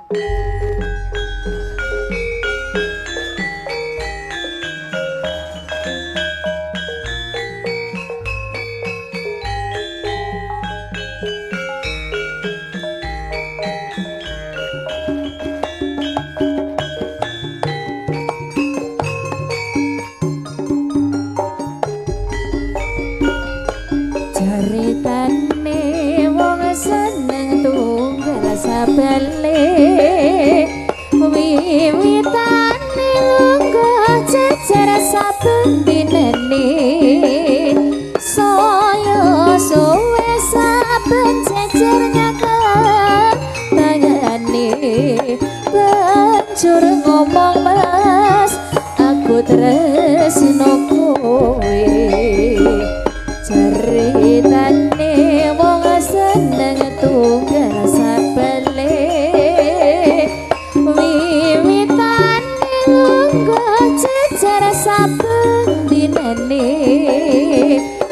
Ceritane wong seneng tunggal sabale, wiwitane lungguh jejer saben dinane, saya suwe saben jejer nyekel tangane, banjur ngomong mas aku tresno kowe. Ceritane wong seneng tunggal sabale, wiwitane lungguh jejer saben dinane,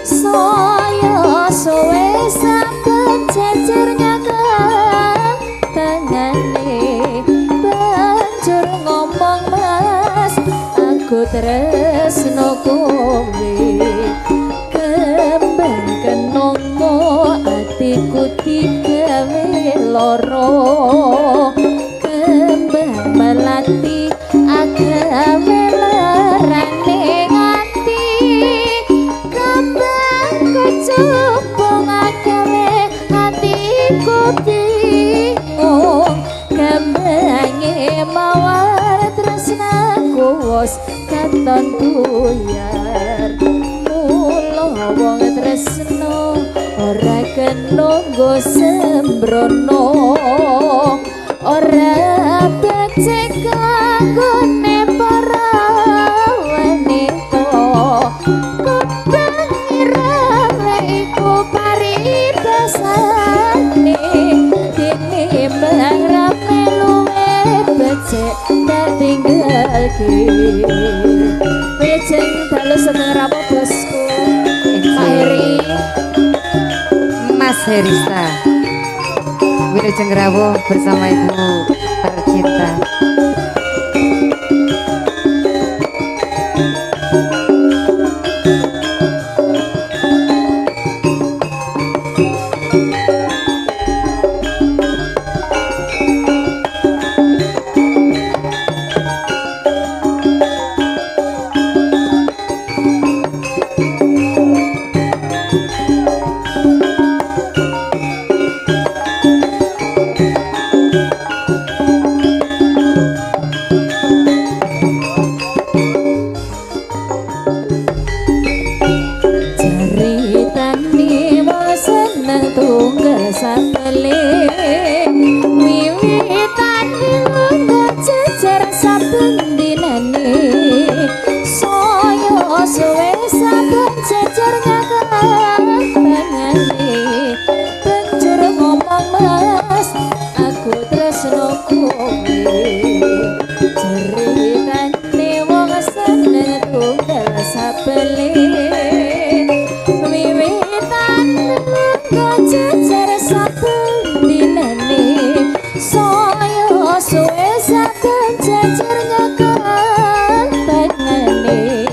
saya suwe saben jejer nyekel tangane, banjur ngomong mas aku tresno kowe. Kembang kenongo atiku digawe loro, kembang melati agawe lerane ati, kembang kecubung agawe atiku bingung, kembange mawar tresnaku wis katon buyar. Wong tresno ora kena nggo sembrono, ora becik kanggone para wanita, kembang irawe iku paribasane, tinimbang rame luwih becik tak tinggalke. Wilujeng dalu seneng rawuh bosku Pak Heri, Mas Herista. Wilujeng rawuh bersama ibu tercinta. Ceritane wong seneng tunggal sabale, wiwitane lungguh jejer saben dinane, saya suwe saben jejer nyekel tangane, banjur ngomong mas aku tresno kowe. Ceritane wong seneng tunggal sabale, wiwitane lungguh jejer saben dinane, saya suwe saben jejer nyekel tangane,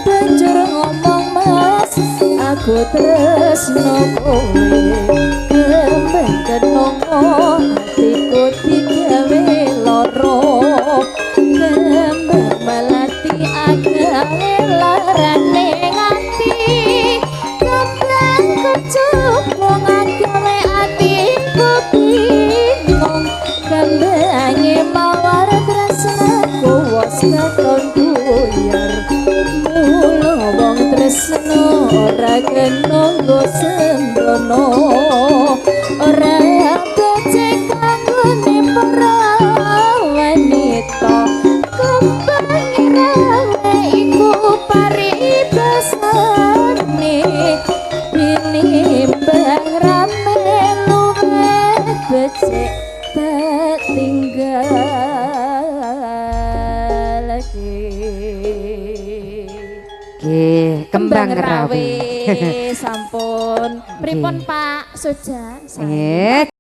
banjur ngomong mas aku tresno kowe. Kembang kenongo atiku digawe loro, kembang melati agawe larane ati, kembang kecubung agawe atiku bingung, kembange mawar tresnaku wis katon buyar. Mula wong tresno ora kena nggo sembrono, ora becik kanggone para wanita, kembang rawe iku paribasane, tinimbang rame luwih becik tak tinggalke. Nggih, kembang rawe. Sampun. Pripun Pak Soja? Nggih.